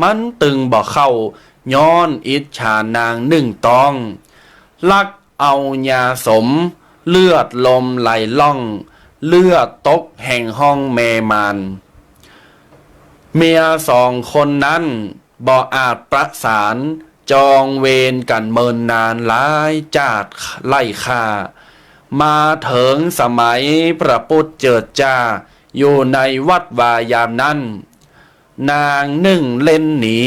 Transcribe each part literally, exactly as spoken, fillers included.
มันตึงบ่เข้า ย้อนอิจฉานางนึ่งต๊อง ลักเอายาสม เลือดลมไหลล่อง เลือดตกแห่งห้องแม่มาร เมียสองคนนั้นบ่อาจประสาน จองเวรกั๋นเมินนานหลายจาติไล่ฆ่า มาเถิงสมัยพระปุทธเจิดจ้า อยู่ในวัดวายามนั้น นางนึ่งเล่นหนี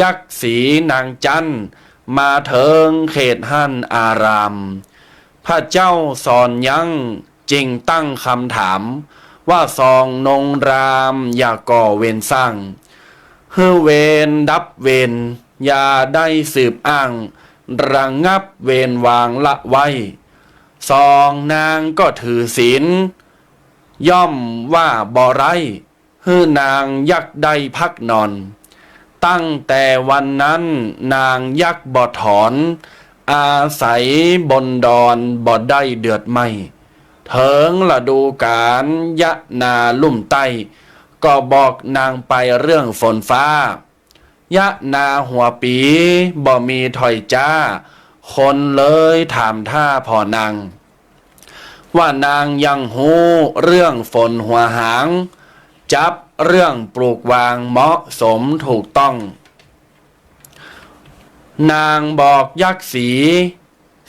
ยักษ์สีนางจั๊น มาเถิงเขตหั้นอาราม พระเจ้าสอนยั้งจึงตั้งคำถาม ว่าสองนงรามอย่าก่อเวรสร้าง หื้อเวรดับเวรอย่าได้สืบอ้าง ระงับเวรวางละไว้ สองนางก็ถือศีล ย่อมว่าบ่ไร้ หื้อนางยักษ์ได้พักนอน ตั้งแต่วันนั้นนางยักษ์บ่ถอน อาศัยบนดอนบ่ได้เดือดไหม้ เถิงฤดูกาลยะนาลุ่มใต้ ก็บอกนางไปเรื่องฝนฟ้า ยะนาหัวปี๋บ่มีถ้อยจ๊า คนเลยถามถ้าผ่อนาง ว่านางยังฮู้เรื่องฝนหัวหาง จับเรื่องปลูกวางเหมาะสมถูกต้อง นางบอกยักษ์สี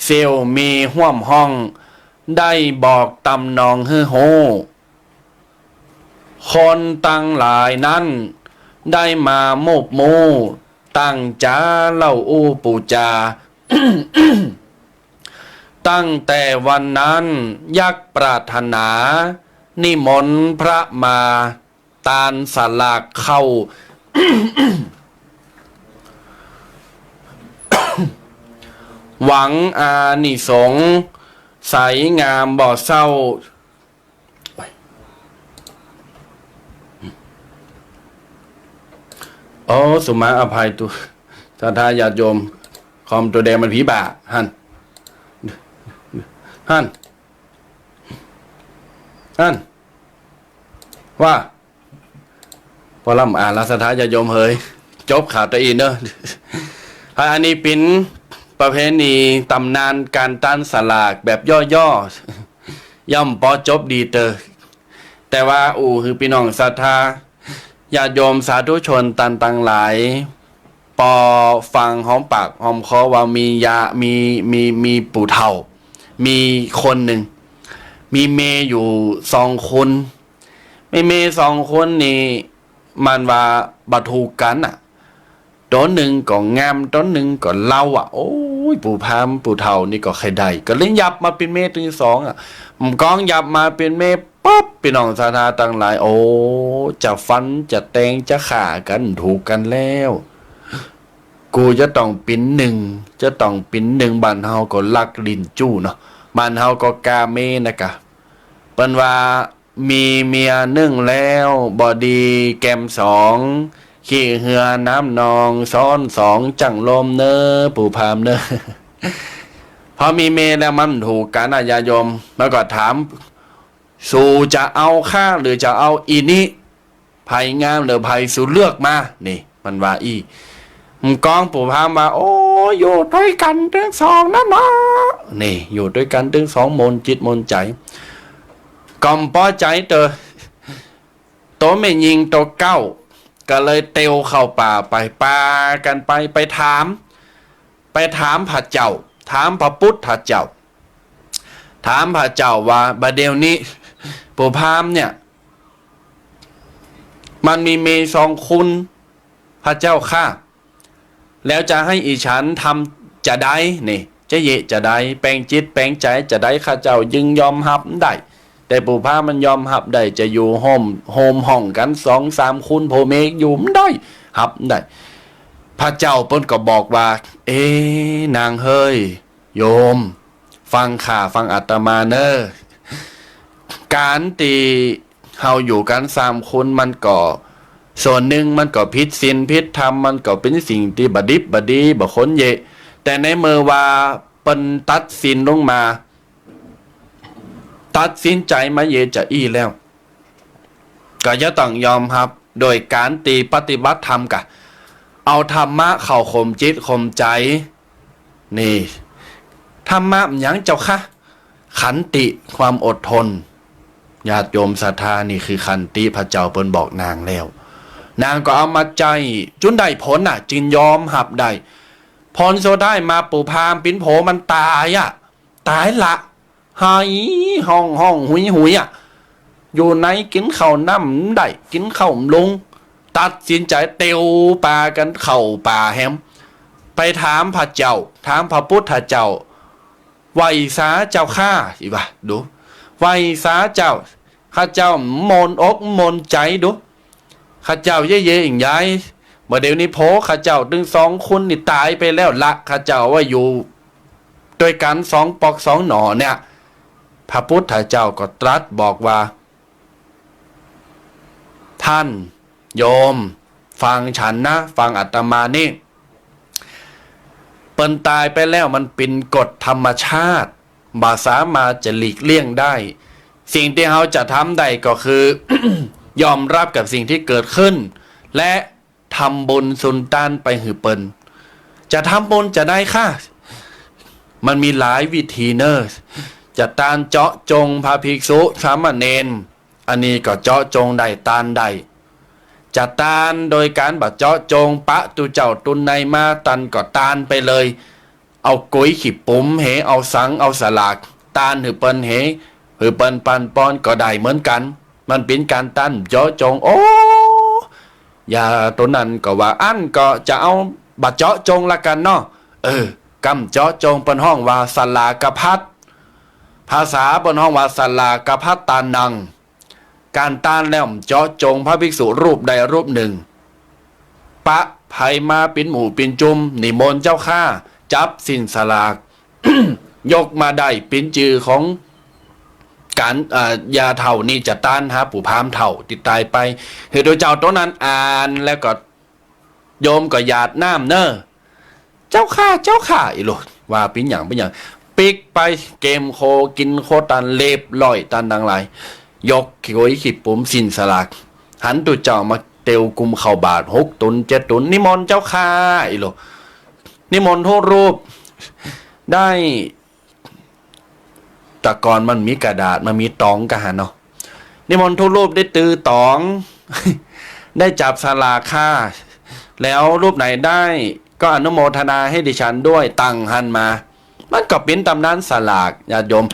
เสี่ยวมีฮ่วมห้อง ได้บอกตำนองหื้อฮู้ คนตังหลายนั้นได้มามูบมู่ ตั้งจ๊าเล่าอู้ปู๋จา ตั้งแต่วันนั้นยักษ์ปรารถนา นิมนต์พระมาตานสลากเข้า หวังอานิสงส์ใสงามบ่เศร้า โอ้ สุมาอภัยตุ ศรัทธาญาติโยม คอมตัวแดงมันผีบ่า หั้น หั้น หั้น ว่า ปอลำอ่านละ ศรัทธาญาติโยมเหย จบข่าวตะอี้เนอะ อันนี้เป๋นประเพณีต๋ำนานก๋านตานสลากแบบย่อๆ ย่อมปอจบดีเตอ แต่ว่าอู้หื้อปี้น้องศรัทธาญาติโยมสาธุชนตันตังหลาย ปอฟังหอมปากหอมคอว่ามียะ มี มี มีปู่เฒ่า มีคนนึ่ง มีเมย์อยู่สองคน มีเมย์สองคนนี่ มันว่าบ่ถูกกั๋นน่ะ ตั๋วนึ่งก็งาม ตั๋วนึ่งก็เลาอ่ะ โอ้ย ปู่พราหมณ์ปู่เฒ่านี่ก็ใค่ได้ ก็เลยหยับมาเป๋นเมย์ตึงสองอ่ะ หม่ำก้องหยับมาเป๋นเมย์ปุ๊บ ปี้น้องศรัทธาตังหลาย โอ้ จะฟันจะแตงจะฆ่ากั๋น ถูกกั๋นแล้ว กูจะต้องเป๋นนึ่ง จะต้องเป๋นนึ่ง บ้านเฮาก็ลักลิ้นจู้เนาะ บ้านเฮาก็กาเมย์นะกะ เปิ้นว่า มีเมียนึ่งแล้ว บ่ดีแกมสอง ขี้เหือน้ำนอง ซ้อนสอง จั้งลมเน่อ ปู่พราหมณ์เน่อ พอมีเมย์แล้วมันถูกกั๋นน่ะญาติโยม มันก็ถาม สูจะเอาข้าหรือจะเอาอี่นี่ ใผงามหรือใผ สูเลือกมา นี่ มันว่าอี้ หม่ำก้องปู่พราหมณ์ว่า โอ้ อยู่ตวยกั๋นตึงสองนั้นเนาะ นี่ อยู่ตวยกั๋นตึงสอง หม่นจิตหม่นใจ๋ ก็บ่ปอใจ๋เตอ ตั๋วแม่ญิงตั๋วเก๊า ก็เลยเตียวเข้าป่าไป ปากั๋นไป ไปถาม ไปถามพระเจ้า ถามพระปุทธเจ้า ถามพระเจ้าว่า บ่าเดี่ยวนี้ ปู่พราหมณ์เนี่ย มันมีเมย์สองคน พระเจ้าข้า แล้วจะหื้ออี่ฉันทำจาใดนี่ จะเยียะจาใด แป๋งจิตแป๋งใจ๋จาใด ข้าเจ้าจึงยอมฮับได้ แต่ปู่พราหมณ์มันยอมฮับได้ จะอยู่โฮม โฮมห้องกั๋นสองสามคน ผัวเมียอยู่บ่ได้ ฮับบ่ได้ พระเจ้าเปิ้นก็บอกว่า เอ๊ะ นางเฮย โยม ฟังข้า ฟังอาตมาเน่อ ก๋านตี้เฮาอยู่กั๋นสามคนมันก็ ส่วนนึ่งมันก็ผิดศีลผิดธรรม มันก็เป๋นสิ่งตี้บ่ดิบบ่ดี บ่ควรเยียะ แต่ในเมื่อว่าเปิ้นตัดสินลงมา ตัดสินใจ๋มาเยียะจาอี้แล้ว ก็จะต้องยอมฮับ โดยก๋านตี้ปฏิบัติธรรมกะ เอาธรรมะเข้าข่มจิตข่มใจ๋ นี่ ธรรมะมันหยังเจ้าคะ ขันติ ความอดทน ญาติโยมศรัทธา นี่คือขันติ พระเจ้าเปิ้นบอกนางแล้ว นางก็เอามาใจ๊ จุนได้ผลน่ะ จึงยอมฮับได้ ผลสุดท้ายมาปู่พราหมณ์ปิ๋นโผมันต๋ายอะ ต๋ายละ ไห้ฮ้องฮ้องหุยหุยอะ อยู่ในกิ๋นข้าวน้ำบ่ได้ กิ๋นข้าวบ่ลง ตัดสินใจ๋เตียวปากั๋นเข้าป่าแหม ไปถามพระเจ้า ถามพระปุทธเจ้า ไหว้สาเจ้าข้า อีกว่า ดู ไหว้สาเจ้า ข้าเจ้าหม่นอกหม่นใจ๋ดู ข้าเจ้าเย่ๆ อิ๋งยาย บ่าเดี่ยวนี้ผัวข้าเจ้าตึงสองคนนี่ต๋ายไปแล้วละ ข้าเจ้าว่าอยู่ตวยกั๋นสองปอกสองหน่อเนี่ย พระปุทธเจ้าก็ตรัสบอกว่า ท่านโยม ฟังฉันนะ ฟังอาตมานี่ เปิ้นต๋ายไปแล้วมันเป๋นกฎธรรมชาติ บ่สามารถจะหลีกเลี่ยงได้ สิ่งตี้เฮาจะทำได้ก็คือ ยอมรับกับสิ่งที่เกิดขึ้น และทำบุญสุนตานไปหื้อเปิ้น จะทำบุญจะใดคะ มันมีหลายวิธีเน่อ จะตานเจาะจงพระภิกษุสามเณร อันนี้ก็เจาะจงได้ ตานได้ จะตานโดยก๋านบ่เจาะจง ปะตุ๊เจ้าตุ๊นายมา ตานก็ตานไปเลย เอากุยขี้ปุ๋มเห เอาสัง เอาสลาก ตานหื้อเปิ้นเห หื้อเปิ้นปันปอนก็ได้เหมือนกั๋น มันเป๋นก๋านตานเจาะจง โอ้ ยาโตนั้นก็ว่า อั้นก็จะเอาบ่เจาะจงละกั๋นเนาะ เออ กำเจาะจงเปิ้นฮ้องว่าสลากภัต ภาษาเปิ้นฮ้องว่าสลากภัตตานัง ก๋านตานแล้วเจาะจงพระภิกษุรูปใดรูปหนึ่ง ปะใผมาเป๋นหมู่เป๋นจุม นิมนต์เจ้าข้า จับสิ้นสลาก ยกมาได้เป๋นจื้อของก๋าน อ่า ยาเฒ่านี้จะตานหาปู่พราหมณ์เฒ่าตี้ต๋ายไป หื้อตุ๊เจ้าโตนั้นอ่านแล้วก็ โยมก็หยาดน้ำเน่อ เจ้าข้า เจ้าข้า อีหลูว่าเป๋นหยัง เป๋นหยัง ปิ๊กไป เกมโคกิ๋นโคตานเรียบร้อย ตานตังหลาย ยกกุยขี้ปุ๋มสิ้นสลาก หันตุ๊เจ้ามาเตียวกุมข้าวบาตรหกตุ๊นเจ็ดตุ๊น นิมนต์เจ้าข้า อีหลู นิมนต์ทุกรูป ได้ แต่ก่อนมันมีกระดาษ มันมีต๋องกะหันเนาะ นิมนต์ทุกรูปได้ตื้อต๋อง ได้จับสลากข้า แล้วรูปไหนได้ก็อนุโมทนาให้ดิฉันด้วย ตังหันมา มันก็เป๋นต๋ำนานสลาก ญาติโยม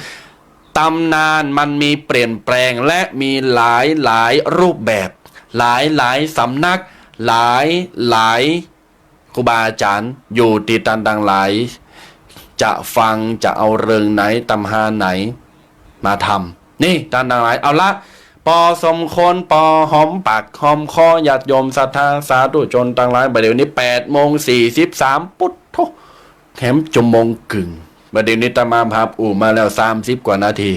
ต๋ำนานมันมีเปลี่ยนแปลงและมีหลายหลายรูปแบบ หลายหลายสำนัก หลายหลาย ครูบาอาจ๋ารย์อยู่ตี้ตานตังหลาย จะฟังจะเอาเรื่องไหนต๋ำฮาไหนมาทำ นี่ตานตังหลาย เอาละ ปอสมควร ปอหอมปากหอมคอ ญาติโยมศรัทธาสาธุชนตังหลาย บ่าเดี่ยวนี้แปดโมงสี่สิบสาม ปุ๊ดโธ่ แหมจั่วโมงกึ่ง บ่าเดี่ยวนี้อาตมาภาพอู้มาแล้วสามสิบกว่านาที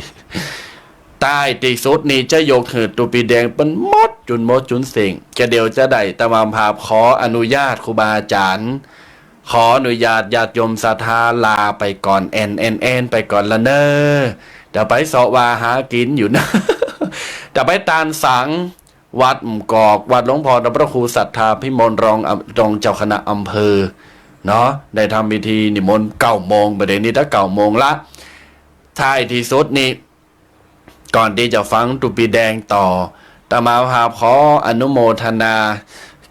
ต้ายตี้สุดนี่จะยกหื้อตุ๊ปีแดงเปิ้นหมดจุ๋นหมดจุ๋นเส้ง จะเดี่ยวจะได้ อาตมาภาพขออนุญาตครูบาอาจ๋ารย์ ขออนุญาตญาติโยมศรัทธาลาไปก่อน แอนแอนแอนไปก่อนละเน่อ จะไปเซาะว่าหากิ๋นอยู่นะ จะไปตานสัง วัดหมู่กอก วัดหลวงพ่อพระครูสัทธาภิมล รอง รองเจ้าคณะอำเภอ เนาะ ได้ทำพิธีนิมนต์เก้าโมง บ่าเดี่ยวนี้ตั้งเก้าโมงละ ท้ายตี้สุดนี่ ก่อนตี้จะฟังตุ๊ปีแดงต่อ อาตมาภาพขออนุโมทนา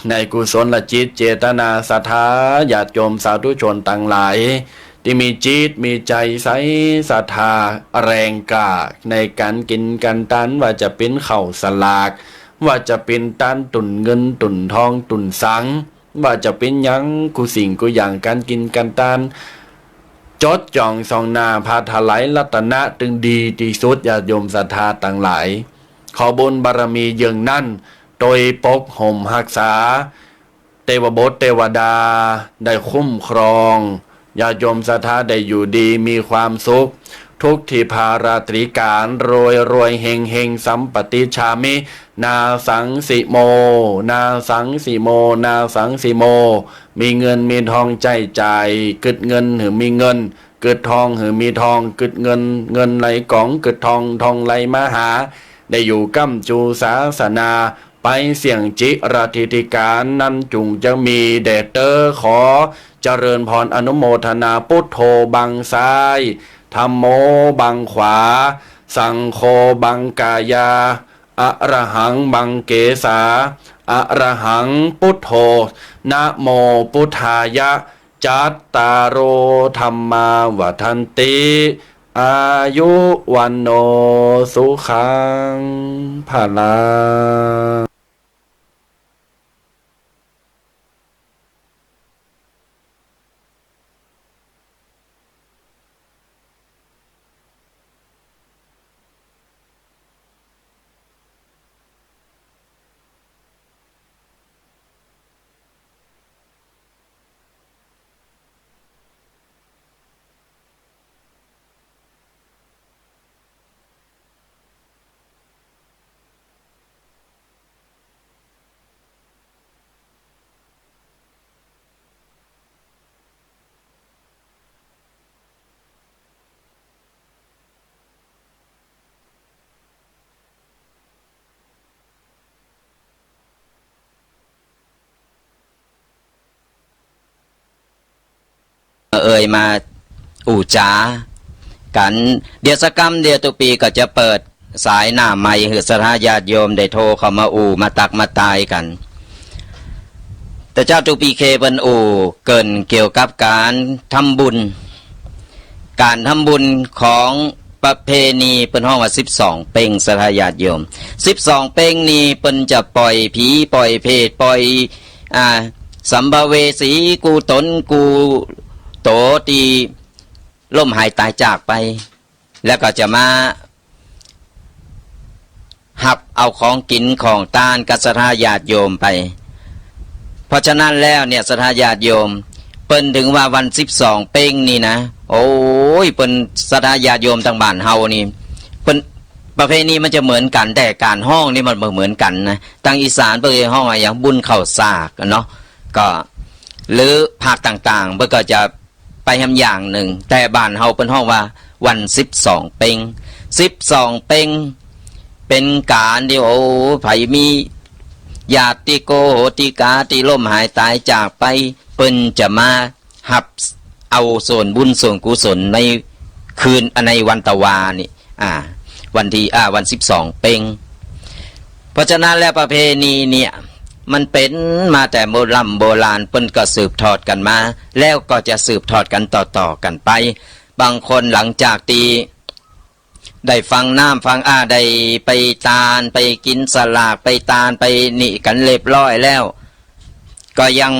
ในกุศลจิตเจตนาศรัทธาญาติโยมสาธุชนตังหลาย ตี้มีจิตมีใจ๋ใสศรัทธาแรงกล้าในก๋านกิ๋นก๋านตาน ว่าจะเป๋นข้าวสลาก ว่าจะเป๋นตานตุ่นเงินตุ่นทองตุ่นสัง ว่าจะเป๋นหยังกู้สิ่งกู้อย่างก๋านกิ๋นก๋านตาน จดจ่องส่องหน้าผ้าถลายรัตนะตึงดีตี้สุด ญาติโยมศรัทธาตังหลาย ขอบุญบารมีเยื่องนั้น โตยปกห่มฮักษา เตวบุตรเตวดาได้คุ้มครอง ญาติโยมศรัทธาได้อยู่ดีมีความสุข ทุกข์ที่พาราตรีก๋าน รวยรวยเฮงเฮง สัมปติชามิ นาสังสิโม นาสังสิโม นาสังสิโม มีเงินมีทองใจ๊จ่าย กึ๊ดเงินหื้อมีเงิน กึ๊ดทองหื้อมีทอง กึ๊ดเงิน เงินไหลก๋อง กึ๊ดทอง ทองไหลมาหา ได้อยู่ก้ำจูศาสนา ไปเสี้ยงจิรทิฏฐิการนั้นจุ่งจะมีแด่เต๊อะ ขอเจริญพรอนุโมทนา พุทโธบังซ้าย ธัมโมบังขวา สังโฆบังกายา อะระหังบังเกสา อะระหังพุทโธ นะโมพุทธายะ จัตตาโร ธัมมา วัฑฒันติ อายุ วัณโณ สุขัง พลังเอ่ยมาอู้จ๋ากั๋น เดี๋ยวสักกำเดียว ตุ๊ปีก็จะเปิดสายหน้าไมค์หื้อศรัทธาญาติโยมได้โทรเข้ามาอู้มาตักมาตายกั๋น แต่เจ้าตุ๊ปีเคเปิ้นอู้เกริ่นเกี่ยวกับก๋านทำบุญ ก๋านทำบุญของประเพณีเปิ้นฮ้องว่าสิบสองเป็ง ศรัทธาญาติโยม สิบสองเป็งนี่เปิ้นจะป่อยผีป่อยเปรตป่อย อ่า สัมภเวสีกู้ต๋นกู้โตตี้ล้มหายต๋ายจากไป แล้วก็จะมาฮับเอาของกิ๋นของตานกับศรัทธาญาติโยมไป เพราะฉะนั้นแล้วเนี่ย ศรัทธาญาติโยม เปิ้นถึงว่าวันสิบสองเป็งนี่นะ โอ้ย เปิ้นศรัทธาญาติโยมตางบ้านเฮานี่ เปิ้น ประเพณีมันจะเหมือนกั๋น แต่ก๋านฮ้องนี่มันบ่เหมือนกั๋นนะ ตางอีสานเปิ้นฮ้องอะหยัง บุญข้าวสากอะเนาะ ก็ หรือภาคต่างๆ เปิ้นก็จะไปแหมอย่างนึ่ง แต่บ้านเฮาเปิ้นฮ้องว่าวันสิบสองเป็ง สิบสองเป็ง เป๋นก๋านตี้ โอ้ ใผมีญาติโกโหติกาตี้ล้มหายต๋ายจากไป เปิ้นจะมา ฮับเอาส่วนบุญส่วนกุศลในคืน ในวันตะวานี่ อ่า วันตี้ อ่า วันสิบสองเป็ง เพราะฉะนั้นแล้วประเพณีเนี่ย มันเป๋นมาแต่โบร่ำโบราณ เปิ้นก็สืบทอดกั๋นมา แล้วก็จะสืบทอดกั๋นต่อๆ กั๋นไป บางคนหลังจากตี้ ได้ฟังน้ำฟัง อ่า ได้ไปตาน ไปกิ๋นสลาก ไปตาน ไปนี่กั๋นเรียบร้อยแล้ว ก็ยัง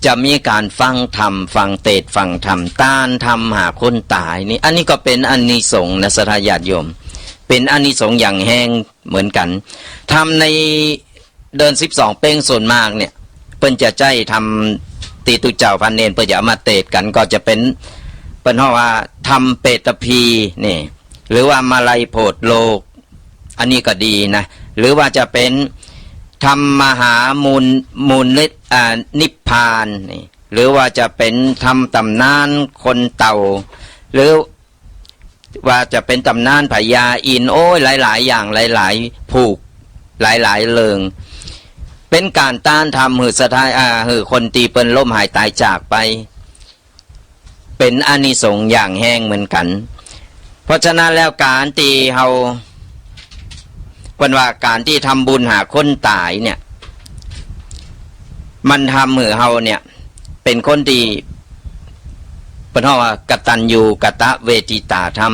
จะมีก๋านฟังธรรม ฟังเตสน์ฟังธรรม ตานธรรมหาคนต๋ายนี่ อันนี้ก็เป๋นอานิสงส์นะ ศรัทธาญาติโยม เป๋นอานิสงส์อย่างแฮงเหมือนกั๋น ธรรมใน เดือนสิบสองเป็งส่วนมากเนี่ย เปิ้นจะใจ๊ธรรมตี้ตุ๊เจ้าพระเณรเปิ้นจะเอามาเตสน์กั๋น ก็จะเป๋น เปิ้นฮ้องว่าธรรมเปตพีนี่ หรือว่ามาลัยโผดโลก อันนี้ก็ดีนะ หรือว่าจะเป๋นธรรมมหามูล มูลนิ อ่า นิพพานนี่ หรือว่าจะเป๋นธรรมต๋ำนานคนเต่า หรือ ว่าจะเป๋นต๋ำนานพญาอินทร์ โอ้ย หลายๆ อย่าง หลายๆ ผูก หลายๆ เรื่อง เป๋นก๋านตานธรรมหื้อศรัทธา อ่า หื้อคนตี้เปิ้นล้มหายต๋ายจากไป เป๋นอานิสงส์อย่างแฮงเหมือนกั๋น เพราะฉะนั้นแล้วก๋านตี้เฮา เปิ้นว่าก๋านตี้ทำบุญหาคนต๋ายเนี่ย มันทำหื้อเฮาเนี่ย เป๋นคนตี้ เปิ้นฮ้องว่ากตัญญูกตเวทิตาธรรม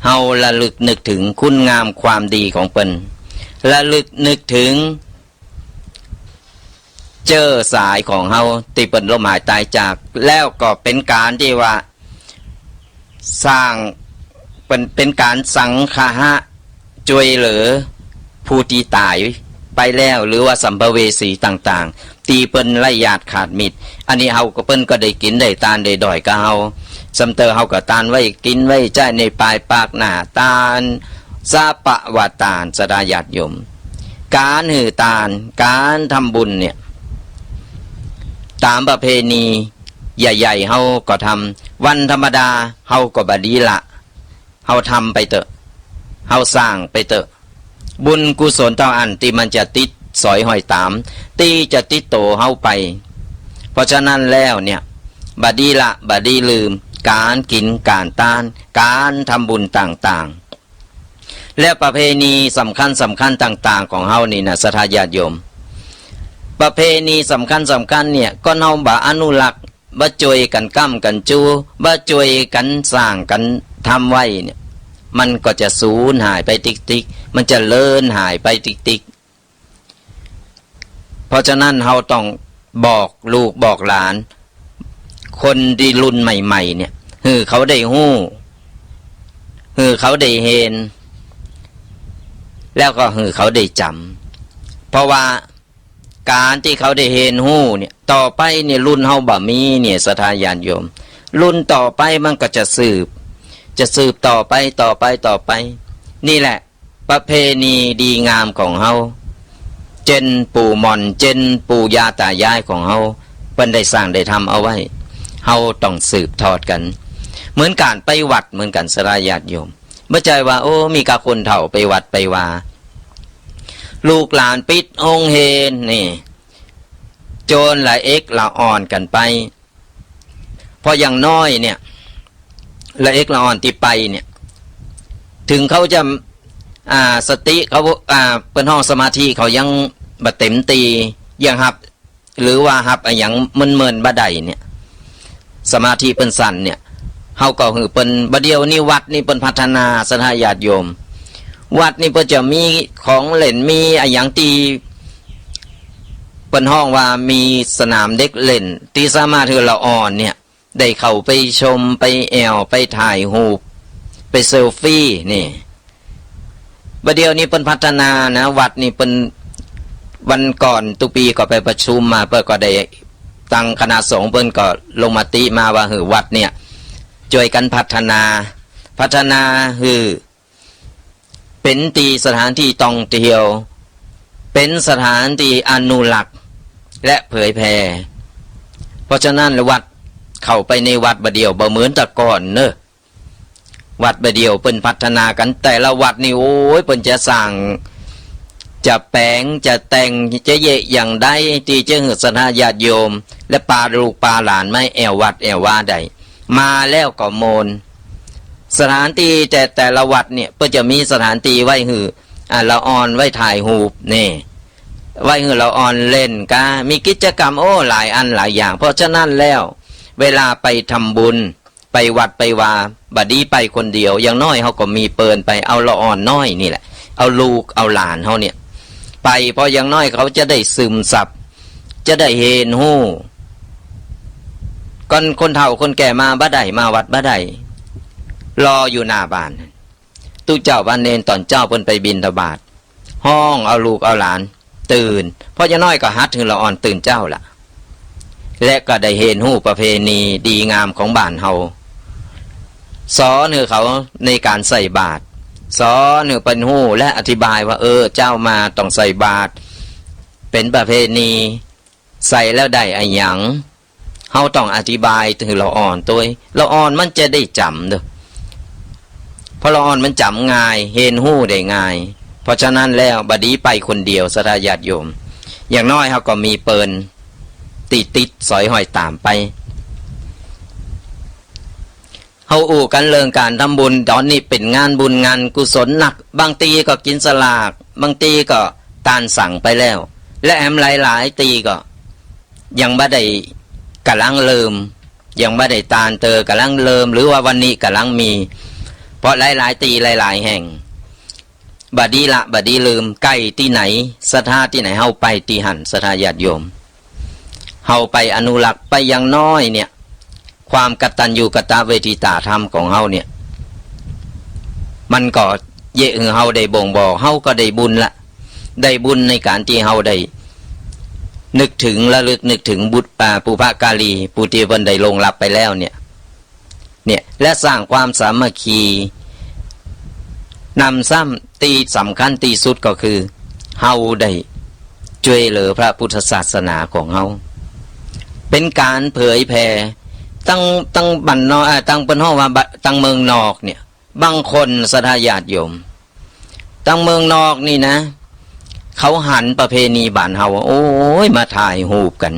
เฮาระลึกนึกเถิงคุณงามความดีของเปิ้น ระลึกนึกเถิงเจ้าสายของเฮาตี้เปิ้นล้มหายต๋ายจาก แล้วก็เป๋นก๋านตี้ว่า สร้าง เป๋น เป๋นก๋านสังคหะจ้วยเหลือผู้ตี้ต๋ายไปแล้ว หรือว่าสัมภเวสีต่างๆ ตี้เปิ้นไร้ญาติขาดมิตร อันนี้เฮาก็ เปิ้นก็ได้กิ๋นได้ตานได้ด่อยกับเฮา ส่ำเต๋อเฮาก็ตานไว้กิ๋นไว้ใจ๊ในปายปากหน้า ตานสะปะวาตาน ศรัทธาญาติโยม ก๋านหื้อตาน ก๋านทำบุญเนี่ย ต๋ามประเพณี ใหญ่ๆ เฮาก็ทำ วันธรรมดาเฮาก็บ่ดีละ เฮาทำไปเต๊อะ เฮาสร้างไปเต๊อะ บุญกุศลเต้าอั้นตี้มันจะติดสอยห้อยต๋าม ตี้จะติดโตเฮาไป เพราะฉะนั้นแล้วเนี่ย บ่ดีละ บ่ดีลืม ก๋านกิ๋น ก๋านตาน ก๋านทำบุญต่างๆ และประเพณีสำคัญสำคัญต่างๆ ของเฮานี่นะ ศรัทธาญาติโยม ประเพณีสำคัญสำคัญเนี่ย ก็เฮาบ่อนุรักษ์ บ่จ้วยกั๋นก๊ำกั๋นจู บ่จ้วยกั๋นสร้างกั๋นทำไว้เนี่ย มันก็จะสูญหายไปติ๊กๆ มันจะเลือนหายไปติ๊กๆ เพราะฉะนั้นเฮาต้องบอกลูกบอกหลาน คนตี้รุ่นใหม่ๆ เนี่ย หื้อเขาได้ฮู้ หื้อเขาได้เห็น แล้วก็หื้อเขาได้จ๋ำ เพราะว่าก๋านตี้เขาได้เห็นฮู้เนี่ย ต่อไปเนี่ยรุ่นเฮาบ่มีเนี่ย ศรัทธาญาติโยม รุ่นต่อไปมันก็จะสืบ จะสืบต่อไป ต่อไป ต่อไป นี่แหละ ประเพณีดีงามของเฮา เจ้นปู่หม่อน เจ้นปู่ย่าต๋ายายของเฮา เปิ้นได้สร้างได้ทำเอาไว้ เฮาต้องสืบทอดกั๋น เหมือนก๋านไปวัดเหมือนกั๋น ศรัทธาญาติโยม บ่ใจ้ว่า โอ้ มีก้าคนเฒ่าไปวัดไปวา ลูกหลานปิดโฮงเฮียนนี่ โจรละเอกละอ่อนกั๋นไป เพราะอย่างน้อยเนี่ย ละเอกละอ่อนตี้ไปเนี่ย ถึงเขาจะ อ่า สติเขา อ่า เปิ้นฮ้องสมาธิเขายังบ่เต็มตี้ ยังฮับ หรือว่าฮับอะหยังเมินๆ บ่ได้เนี่ย สมาธิเปิ้นสั้นเนี่ย เฮาก็หื้อเปิ้น บ่าเดี่ยวนี้วัดนี่เปิ้นพัฒนา ศรัทธาญาติโยม วัดนี่เปิ้นจะมีของเล่น มีอะหยังตี้เปิ้นฮ้องว่ามีสนามเด็กเล่น ตี้สามารถหื้อละอ่อนเนี่ย ได้เข้าไปชม ไปแอ่ว ไปถ่ายฮูป ไปเซลฟี่ นี่ บ่าเดี่ยวนี้เปิ้นพัฒนานะ วัดนี่เปิ้น วันก่อนตุ๊ปีก็ไปประชุมมา เปิ้นก็ได้ ตังคณะสงฆ์เปิ้นก็ลงมติมาว่า หื้อวัดเนี่ย จ้วยกั๋นพัฒนา พัฒนาหื้อ เป๋นตี้สถานตี้ท่องเที่ยว เป๋นสถานตี้อนุรักษ์และเผยแผ่ เพราะฉะนั้นละวัด เข้าไปในวัดบ่าเดี่ยวบ่เหมือนแต่ก่อนเนาะ วัดบ่าเดี่ยวเปิ้นพัฒนากั๋น แต่ละวัดนี่ โอ้ย เปิ้นจะสร้าง จะแป๋ง จะแต่ง จะเยียะอย่างใดตี้จะหื้อศรัทธาญาติโยม และปาลูกปาหลานมาแอ่ววัดแอ่ววาได้ มาแล้วก็โมน สถานตี้แต่ แต่ละวัดเนี่ย เปิ้นจะมีสถานตี้ไว้หื้อ อ่า ละอ่อนไว้ถ่ายฮูป นี่ ไว้หื้อละอ่อนเล่นกา มีกิจกรรม โอ้ หลายอันหลายอย่าง เพราะฉะนั้นแล้ว เวลาไปทำบุญ ไปวัดไปวา บ่ดีไปคนเดียว อย่างน้อยเฮาก็มีเปิ้นไป เอาละอ่อนน้อยนี่แหละ เอาลูกเอาหลานเฮาเนี่ย ไป เพราะอย่างน้อยเขาจะได้ซึมซับ จะได้เห็นฮู้ ก่อนคนเฒ่าคนแก่มาบ่ได้ มาวัดบ่ได้ รออยู่หน้าบ้าน ตุ๊เจ้าพระเณรต๋อนเจ๊าเปิ้นไปบิณฑบาต ฮ้องเอาลูกเอาหลานตื่น เพราะอย่างน้อยก็หัดหื้อละอ่อนตื่นเจ๊าละ และก็ได้เห็นฮู้ประเพณีดีงามของบ้านเฮา สอนหื้อเขาในก๋านใส่บาตร สอนหื้อเปิ้นฮู้และอธิบายว่า เออ เจ๊ามาต้องใส่บาตร เป๋นประเพณี ใส่แล้วได้อะหยัง เฮาต้องอธิบายหื้อละอ่อนตวย ละอ่อนมันจะได้จ๋ำเนาะ เพราะละอ่อนมันจ๋ำง่าย เห็นฮู้ได้ง่าย เพราะฉะนั้นแล้วบ่ดีไปคนเดียว ศรัทธาญาติโยม อย่างน้อยเฮาก็มีเปิ้นตี้ติดสอยห้อยต๋ามไป เฮาอู้กั๋นเรื่องก๋านทำบุญ ต๋อนนี้เป๋นงานบุญงานกุศลนัก บางทีก็กิ๋นสลาก บางทีก็ตานสังไปแล้ว และแหมหลายๆ ตี้ก็ยังบ่ได้ ก่ำลังเริ่ม ยังบ่ได้ตานเตื้อ ก่ำลังเริ่ม หรือว่าวันนี้ก่ำลังมี เพราะหลายๆ ตี้หลายๆ แห่ง บ่ดีละ บ่ดีลืม ใก้ตี้ไหน ศรัทธาตี้ไหน เฮาไปตี้หั้น ศรัทธาญาติโยม เฮาไปอนุรักษ์ไป อย่างน้อยเนี่ย ความกตัญญูกตเวทิตาธรรมของเฮาเนี่ย มันก็เยียะหื้อเฮาได้บ่งบอก เฮาก็ได้บุญละ ได้บุญในก๋านตี้เฮาได้นึกถึง ระลึกนึกถึงบุพ อ่า บุพการี ผู้ตี้เปิ้นได้ล่วงลับไปแล้วเนี่ย เนี่ย และสร้างความสามัคคี หนำซ้ำตี้สำคัญตี้สุดก็คือ เฮาได้จ้วยเหลือพระพุทธศาสนาของเฮา เป๋นก๋านเผยแผ่ ตัง ตังบ้านนอก อ่า ตังเปิ้นฮ้องว่าบะ ตังเมืองนอกเนี่ย บางคนศรัทธาญาติโยม ตังเมืองนอกนี่นะ เขาหันประเพณีบ้านเฮา โอ้ย มาถ่ายรูปกั๋น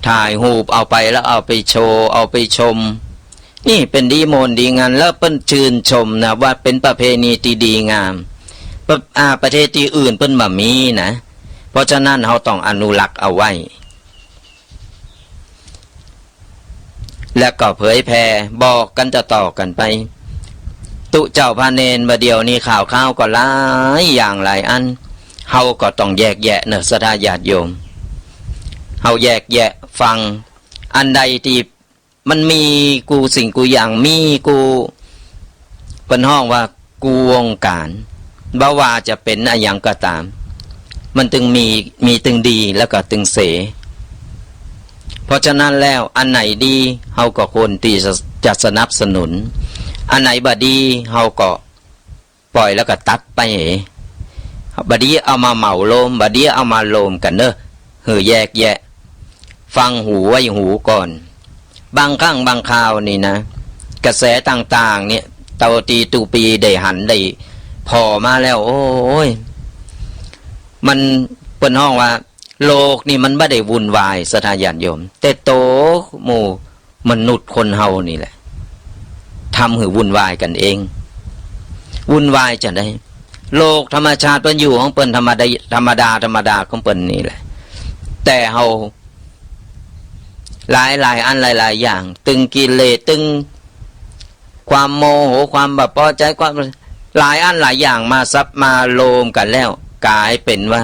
ถ่ายรูปเอาไปแล้วเอาไปโชว์ เอาไปชม นี่เป๋นดีโมนดีงาม แล้วเปิ้นจื่นชมนะ ว่าเป๋นประเพณีตี้ดีงาม ประ- อ่า ประเทศตี้อื่นเปิ้นบ่มีนะ เพราะฉะนั้นเฮาต้องอนุรักษ์เอาไว้ และก็เผยแผ่บอกกั๋นต่อๆ กั๋นไป ตุ๊เจ้าพระเณรบ่าเดี่ยวนี้ ข่าวคราวก็หลายอย่างหลายอัน เฮาก็ต้องแยกแยะเนาะ ศรัทธาญาติโยม เฮาแยกแยะฟัง อันใดตี้มันมีกู้สิ่งกู้อย่าง มีกู้ เปิ้นฮ้องว่ากู้วงก๋าน บ่ว่าจะเป๋นอะหยังก็ต๋าม มันตึงมี มีตึงดีแล้วก็ตึงเส เพราะฉะนั้นแล้ว อันไหนดี เฮาก็ควรตี้จะ จะสนับสนุน อันไหนบ่ดี เฮาก็ป่อยแล้วก็ตัดไป บ่ดีเอามาเหมารวม บ่ดีเอามารวมกั๋นเนาะ หื้อแยกแยะ ฟังหูไว้หูก่อน บางครั้งบางคราวนี่นะ กระแสต่างๆ เนี่ย เต้าตี้ตุ๊ปี้ได้หันได้ผ่อมาแล้ว โอ้ย มัน เปิ้นฮ้องว่า โลกนี่มันบ่ได้วุ่นวาย ศรัทธาญาติโยม แต่โตหมู่มนุษย์คนเฮานี่แหละ ทำหื้อวุ่นวายกั๋นเอง วุ่นวายจาใด โลกธรรมชาติเปิ้นอยู่ของเปิ้นธรรมดา ธรรมดา ธรรมดาของเปิ้นนี่แหละ แต่เฮา หลายๆ อันหลายๆ อย่าง ตึงกิเลส ตึงความโมโห ความบ่ปอใจ๋ ความ หลายอันหลายอย่างมาสับ มารวมกั๋นแล้ว ก๋ายเป๋นว่า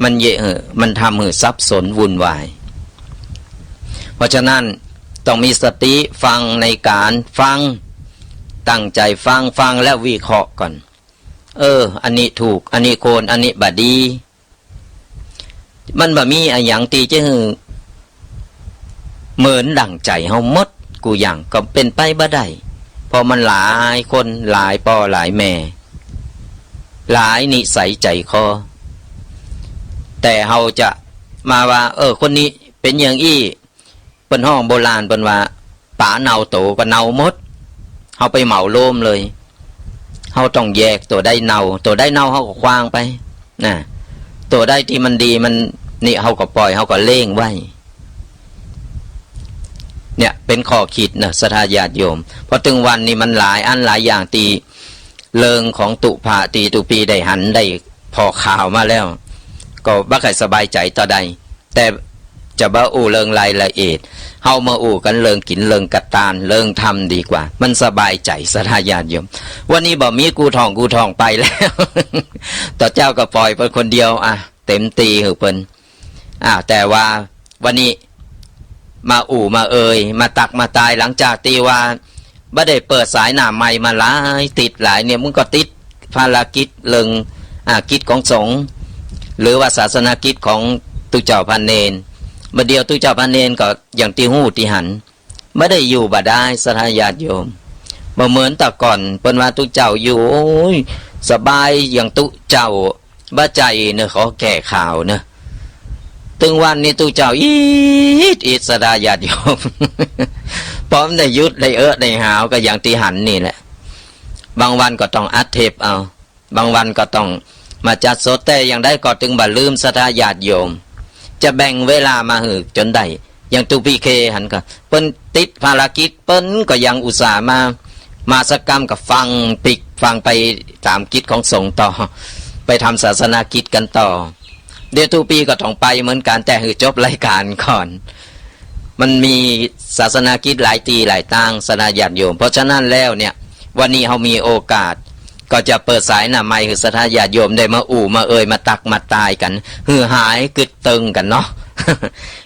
มันเยอะเหอะ มันทำหื้อสับสนวุ่นวาย เพราะฉะนั้นต้องมีสติฟังในก๋านฟัง ตั้งใจ๋ฟัง ฟังแล้ววิเคราะห์ก่อน เออ อันนี้ถูก อันนี้ควร อันนี้บ่ดี มันบ่มีอะหยังตี้จะหื้อเหมือนดั่งใจ๋เฮาหมดกู้อย่าง ก็เป๋นไปบ่ได้ เพราะมันหลายคน หลายป้อหลายแม่ หลายนิสัยใจ๋คอ แต่เฮาจะมาว่า เออ คนนี้เป๋นอย่างอี้ เปิ้นฮ้องโบราณเปิ้นว่า ป๋าเน่าโตก็เน่าหมด เฮาไปเหมารวมเลย เฮาต้องแยก ตั๋วใดเน่า ตั๋วใดเน่าเฮาก็ขว้างไป นะ ตั๋วใดตี้มันดี มันนี่ เฮาก็ป่อย เฮาก็เล็งไว้ เนี่ยเป๋นข้อคิดนะ ศรัทธาญาติโยม เพราะตึงวันนี้มันหลายอันหลายอย่างตี้ เรื่องของตุ๊พะตี้ตุ๊ปี้ได้หันได้ผ่อข่าวมาแล้ว ก็บ่ใค่สบายใจ๋เต้าใด แต่จะบ่อู้เรื่องรายละเอียด เฮามาอู้กั๋นเรื่องกิ๋น เรื่องกระตาน เรื่องธรรมดีกว่า มันสบายใจ๋ ศรัทธาญาติโยม วันนี้บ่มีกู้ถ่องกู้ถ่องไปแล้ว เต้าเจ้าก็ป่อยเปิ้นคนเดียว อ่ะ เต็มตี้หื้อเปิ้น อ่า แต่ว่าวันนี้มาอู้มาเอ่ย มาตักมาตาย หลังจากตี้ว่าบ่ได้เปิดสายหน้าไมค์มาหลายติดหลายเนี่ย มันก็ติดภารกิจเรื่อง อ่า กิจของสงฆ์ หรือว่าศาสนกิจของตุ๊เจ้าพระเณร บ่าเดี่ยวตุ๊เจ้าพระเณรก็อย่างตี้ฮู้ตี้หัน บ่ได้อยู่บ่ดาย ศรัทธาญาติโยม บ่เหมือนแต่ก่อน เปิ้นว่าตุ๊เจ้าอยู่ โอ้ย สบายอย่างตุ๊เจ้า บ่ใจ้เนาะ ขอแก้ข่าวเนาะ ตึงวันนี้ตุ๊เจ้าอิดอิด ศรัทธาญาติโยม พอมันได้หยุดได้เอะได้หาวก็อย่างตี้หันนี่แหละ บางวันก็ต้องอัดเทปเอา บางวันก็ต้องมาจัดสด แต่อย่างใดก็ตึงบ่ลืมศรัทธาญาติโยม จะแบ่งเวลามาหื้อจ๋นได้ อย่างตุ๊ปี้เคหันก็ เปิ้นติดภารกิจ เปิ้นก็ยังอุตส่าห์มา มาสักกำก็ฟังปิ๊ก ฟังไปต๋ามกิจของสงฆ์ต่อ ไปทำศาสนกิจกั๋นต่อ เดี๋ยวตุ๊ปี้ก็ต้องไปเหมือนกั๋น แต่หื้อจบรายก๋านก่อน มันมีศาสนกิจหลายตี้หลายตาง ศรัทธาญาติโยม เพราะฉะนั้นแล้วเนี่ย วันนี้เฮามีโอกาส ก็จะเปิดสายหน้าไมค์หื้อศรัทธาญาติโยมได้มาอู้มาเอ่ย มาตักมาตายกั๋น หื้อหายกึ๊ดตึงกั๋นเนาะ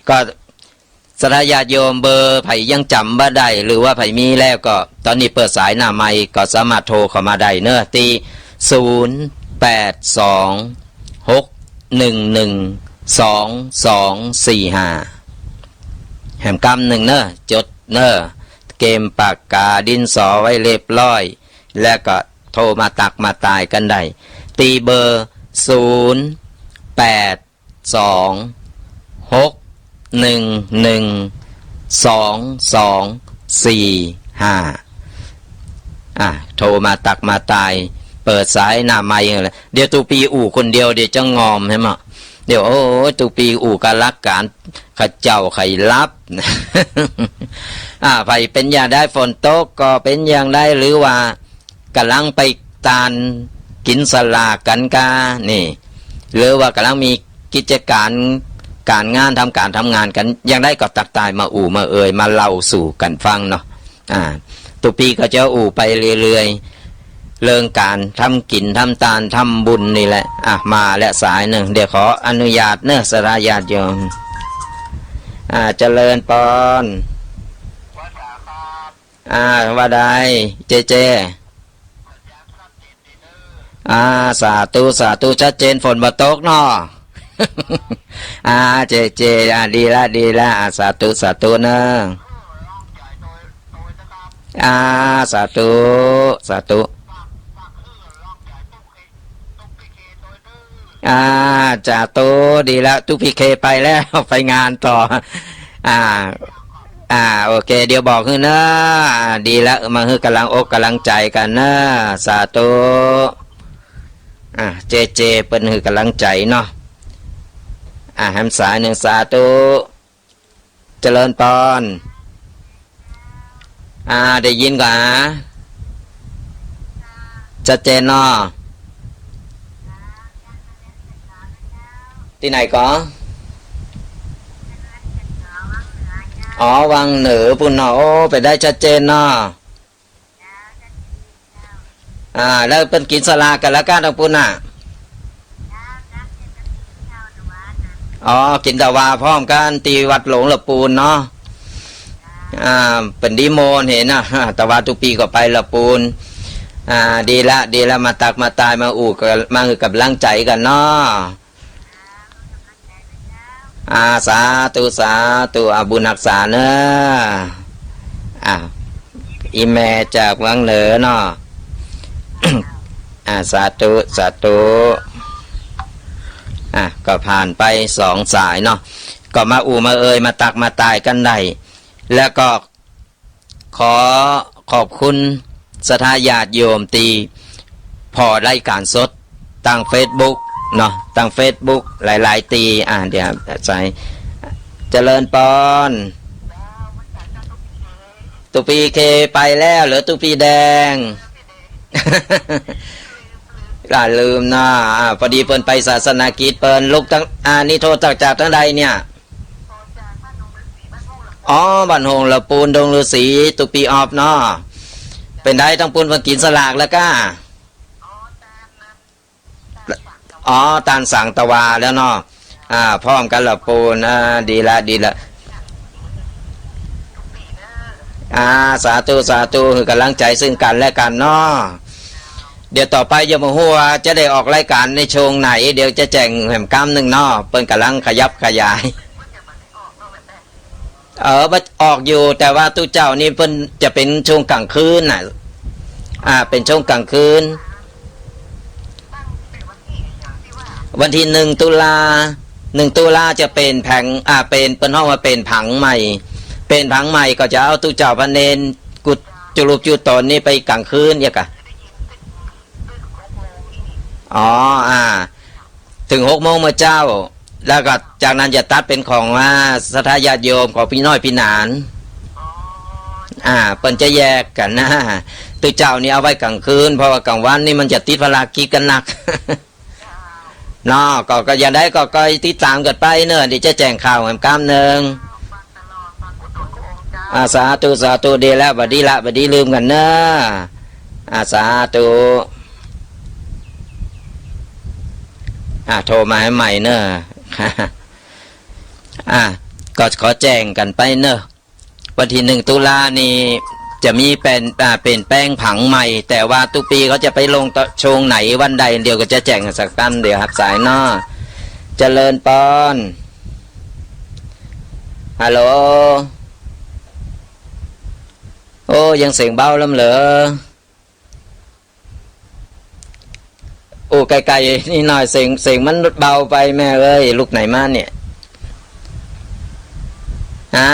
ก็ศรัทธาญาติโยม เบอร์ใผยังจ๋ำบ่ได้ หรือว่าใผมีแล้วก็ ต๋อนนี้เปิดสายหน้าไมค์ก็สามารถโทรเข้ามาได้เนาะ ตี้ ศูนย์ แปด สอง หก หนึ่ง หนึ่ง สอง สอง สี่ ห้า แหมกำนึ่งเนาะ จ๋ดเนาะ เตรียมปากกาดินสอไว้เรียบร้อย แล้วก็โทรมาตักมาตายกั๋นได้ ตี้เบอร์ ศูนย์ แปด สอง หก หนึ่ง หนึ่ง สอง สอง สี่ ห้า อ่ะ โทรมาตักมาตาย เปิดสายหน้าไมค์เลย เดี๋ยวตุ๊ปีอู้คนเดียว เดี๋ยวจะงอมใช่ไหม เดี๋ยว โอ้ย ตุ๊ปีอู้กะลักก๋าน เขาเจ้าใค่หลับ อ่า ใผเป๋นอย่างใด ฝนตกก็เป๋นอย่างใด หรือว่า ก๋ำลังไปตานกิ๋นสลากกั๋นกา นี่ หรือว่าก๋ำลังมีกิจก๋าน ก๋านงาน ทำก๋านทำงานกั๋น อย่างใดก็ตั๊กตายมาอู้มาเอ่ย มาเล่าสู่กั๋นฟังเนาะ อ่า ตุ๊ปีก็จะอู้ไปเรื่อยๆ เรื่องก๋านทำกิ๋น ทำตาน ทำบุญนี่แหละ อ่ะ มาแล้วสายนึ่ง เดี๋ยวขออนุญาตเนาะ ศรัทธาญาติโยม อ่า เจริญปอน อ่า ว่าใด เจเจ อ่า สาธุ สาธุ ชัดเจน ฝนบ่ตกเนาะ อ่า เจเจ อ่า ดีละ ดีละ อ่า สาธุ สาธุเนาะ อ่า สาธุ สาธุ อ่า สาธุ ดีละ ตุ๊ปีเคไปแล้ว ไปงานต่อ อ่า อ่า โอเค เดี๋ยวบอกหื้อเนาะ อ่า ดีละ มาหื้อก๋ำลังอกก๋ำลังใจ๋กั๋นเนาะ สาธุ อ่า เจเจ เปิ้นหื้อก๋ำลังใจ๋เนาะ อ่า แหมสายนึ่ง สาธุ เจริญปอน อ่า ได้ยินก่อ ชัดเจนเนาะ ตี้ไหนก่อ อ๋อ วังเหนือปู้นเนาะ โอ้ ไปได้ชัดเจนเนาะ อ่า แล้วเปิ้นกิ๋นสลากกั๋นแล้วก้า ตางปู้นน่ะ อ๋อ กิ๋นตะวาพร้อมกั๋นตี้วัดหลวงละปูนเนาะ อ่า เปิ้นดีโมนเห็นนะ อ่า ตะวาตุ๊ปีก็ไปละปูน อ่า ดีละ ดีละ มาตั๊กมาตาย มาอู้กั๋น มาหื้อก๋ำลังใจ๋กั๋นเนาะ อ่า สาธุ สาธุ อ่า บุญฮักษาเนาะ อ่า อี่แม่จากวังเหนือเนาะ อ่า สาธุ สาธุ อ่า ก็ผ่านไปสองสายเนาะ ก็มาอู้มาเอ่ย มาตั๊กมาตายกั๋นได้ แล้วก็ ขอขอบคุณศรัทธาญาติโยมตี้ผ่อรายก๋านสดตางเฟซบุ๊กเนาะ ตางเฟซบุ๊กหลายๆ ตี้ อ่า เดี๋ยวใส่ เจริญปอน ตุ๊ปีเคไปแล้ว เหลือตุ๊ปีแดง อ่า ลืมเนาะ อ่า พอดีเปิ้นไปศาสนกิจ เปิ้นลุกตาง อ่า นี่โทรจาก จากตางใดเนี่ย อ๋อ บ้านโฮงละปูน ดงฤๅษี ตุ๊ปีออฟเนาะ เป๋นใดตางปู้นเปิ้นกิ๋นสลากแล้วก้า อ๋อ ตานสังตะวาแล้วเนาะ อ่า พร้อมกั๋นละปูน อ่า ดีละ ดีละ อ่า สาธุ สาธุ หื้อก๋ำลังใจ๋ซึ่งกั๋นและกั๋นเนาะ เดี๋ยวต่อไปยังบ่ฮู้ว่าจะได้ออกรายก๋านในช่วงไหน เดี๋ยวจะแจ้งแหมก้ำนึ่งเนาะ เปิ้นก๋ำลังขยับขยาย เออ บ่ออกอยู่ แต่ว่าตุ๊เจ้านี่เปิ้นจะเป๋นช่วงก๋างคืนน่ะ อ่า เป๋นช่วงก๋างคืน วันตี้นึ่งตุลา นึ่งตุลาจะเป๋นแผง อ่า เป๋น เปิ้นฮ้องว่าเป๋นผังใหม่ เป๋นผังใหม่ก็จะเอาตุ๊เจ้าพระเณร กุ จุรูปจุตนนี่ไปก๋างคืนเยียะก่ะ อ๋อ อ่า เถิงหกโมงเมื่อเจ๊า แล้วก็จากนั้นจะตั๊ดเป๋นของว่าศรัทธาญาติโยมของปี้น้อยปี้หนาน อ่า เปิ้นจะแยกกั๋นนะ ตุ๊เจ้านี่เอาไว้ก๋างคืน เพราะว่าก๋างวันนี่มันจะติดภารกิจกั๋นนัก เนาะ ก็ ก็อย่างใดก็ ก็ติดต๋ามกั๋นไปเนาะ เดี๋ยวจะแจ้งข่าวแหมก้ำนึ่ง อ่า สาธุ สาธุ ดีแล้ว บ่ดีละ บ่ดีลืมกั๋นเนาะ อ่า สาธุ อ่า โทรมาหื้อใหม่เนาะ อ่า ก็ขอแจ้งกั๋นไปเนาะ วันตี้นึ่งตุลานี่จะมีเป๋น อ่า เป๋นแปลงผังใหม่ แต่ว่าตุ๊ปีเขาจะไปลงตะ ช่วงไหนวันใด เดี๋ยวก็จะแจ้งสักก้ำ เดี๋ยวฮับสายเนาะ เจริญปอน ฮัลโหล โอ้ ยังเสียงเบาล้ำเหลือ โอ้ ไกลๆ นี่หน่อย เสียง เสียงมันเบาไปแม่เอ้ย ลุกไหนมาเนี่ย ฮะ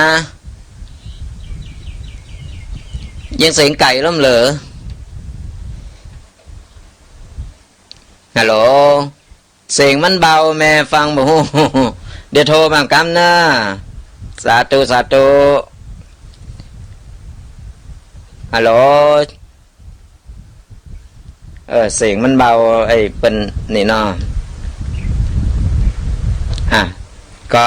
ยังเสียงไก๋ล้ำเหลือ ฮัลโหล เสียงมันเบา แม่ฟังบ่ฮู้ เดี๋ยวโทรมากำเน้อ สาธุ สาธุ ฮัลโหล เออ เสียงมันเบา ไอ้เปิ้นนี่เนาะ อ่ะ ก็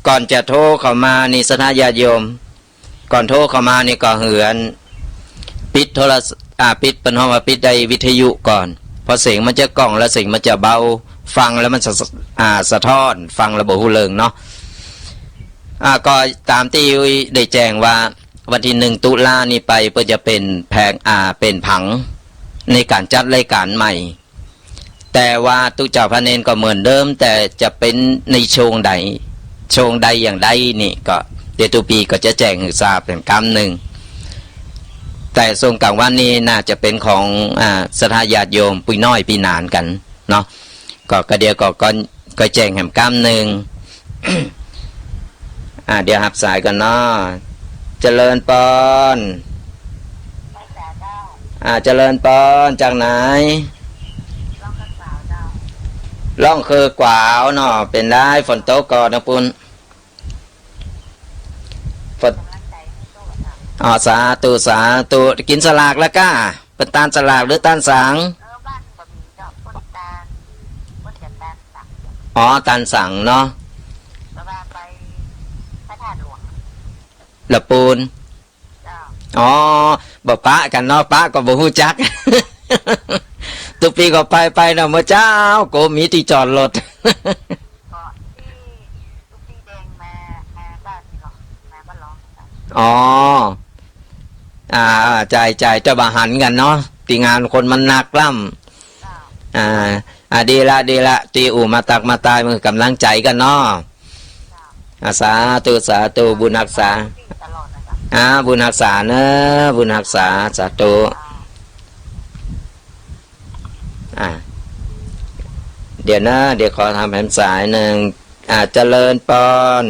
ก่อนจะโทรเข้ามานี่ ศรัทธาญาติโยม ก่อนโทรเข้ามานี่ก็เหือน ปิดโทรศ- อ่า ปิด เปิ้นฮ้องว่าปิดไอ้วิทยุก่อน เพราะเสียงมันจะก้อง แล้วเสียงมันจะเบา ฟังแล้วมันสะ- อ่า สะท้อน ฟังแล้วบ่ฮู้เรื่องเนาะ อ่า ก็ต๋ามตี้ได้แจ้งว่า วันตี้หนึ่งตุลานี้ไป เปิ้นจะเป๋นแผง อ่า เป๋นผัง ในก๋านจัดรายก๋านใหม่ แต่ว่าตุ๊เจ้าพระเณรก็เหมือนเดิม แต่จะเป๋นในช่วงใด ช่วงใดอย่างใดนี่ก็ เดี๋ยวตุ๊ปี๋ก็จะแจ้งหื้อทราบแหมกำนึ่ง แต่ช่วงก๋างวันนี้น่าจะเป๋นของ อ่า ศรัทธาญาติโยม ปุ้ยน้อย ปี้หนานกั๋นเนาะ ก็ ก็เดี๋ยวก็ ก็ ก็แจ้งแหมกำนึ่ง อ่า เดี๋ยวฮับสายก่อนเนาะ เจริญปอน อ่า เจริญปอน จากไหน ร่องเคอกวาวเนาะ เป๋นได ฝนตกก่อนะปุ้น ฝน อ๋อ สาธุ สาธุ กิ๋นสลากแล้วก้า เปิ้นตานสลากหรือตานสัง อ๋อ ตานสังเนาะ ละปูน อ๋อ บ่ปะกั๋นเนาะ ปะก็บ่ฮู้จัก ตุ๊ปี๋ก็ไปไปเนาะ เมื่อเจ๊าก็มีตี้จอดรถ อ๋อ อ่า ใจ้ ใจ้ แต่บ่หันกั๋นเนาะ ตี้งานคนมันนักล้ำ อ่า อ่า ดีละ ดีละ ตี้อู้มาตักมาตาย หื้อก๋ำลังใจ๋กั๋นเนาะ อ่า สาธุ สาธุ บุญฮักษา อ่า บุญฮักษาเน้อ บุญฮักษา สาธุ อ่า เดี๋ยวนะ เดี๋ยวขอฮับแหมสายนึ่ง อ่า เจริญปอน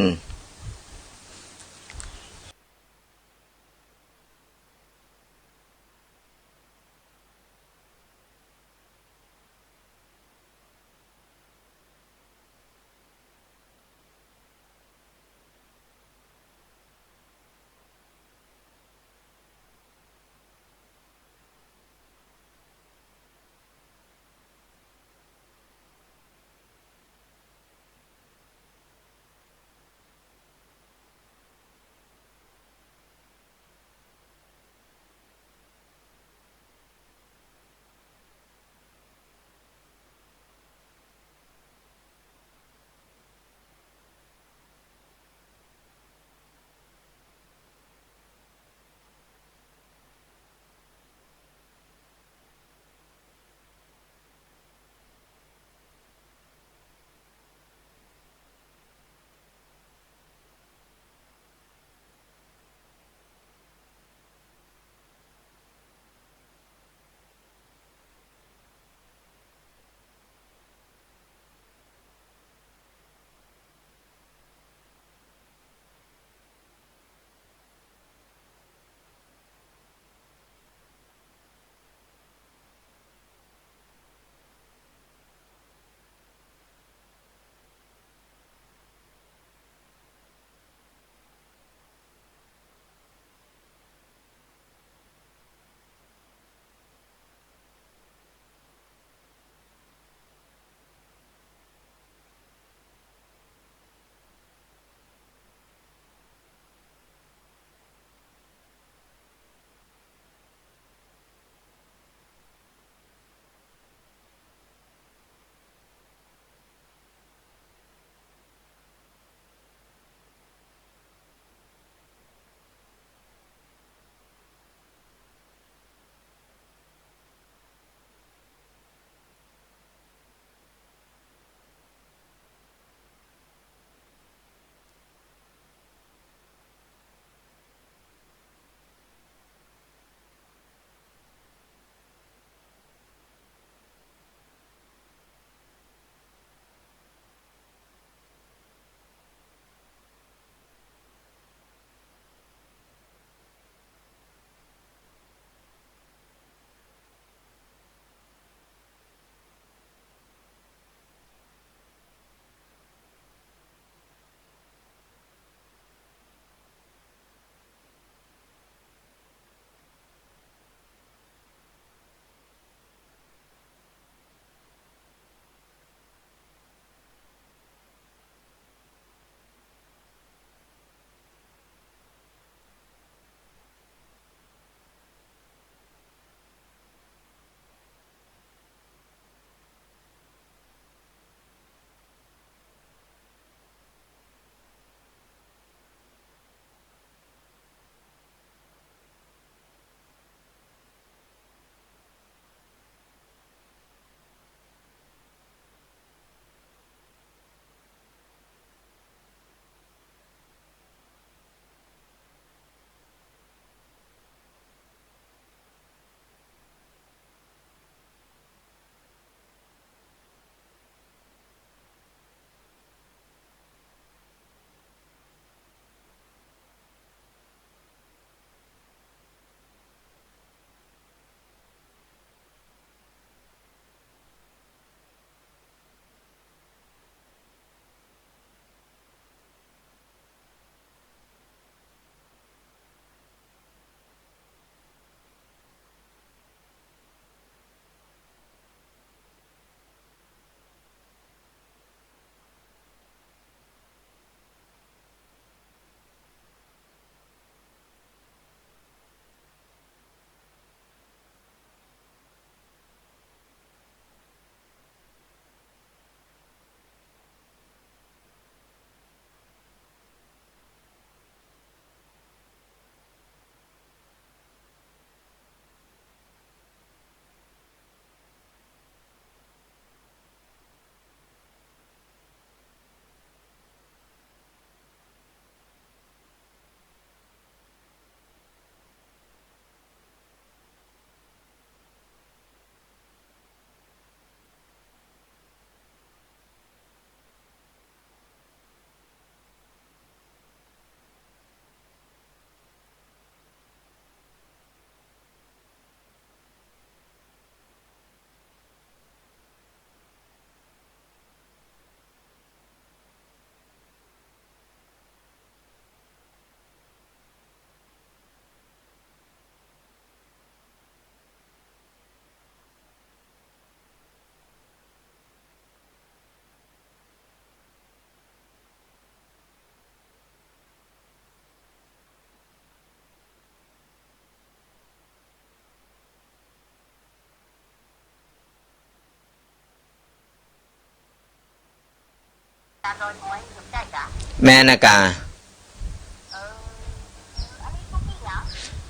แม่นนะกา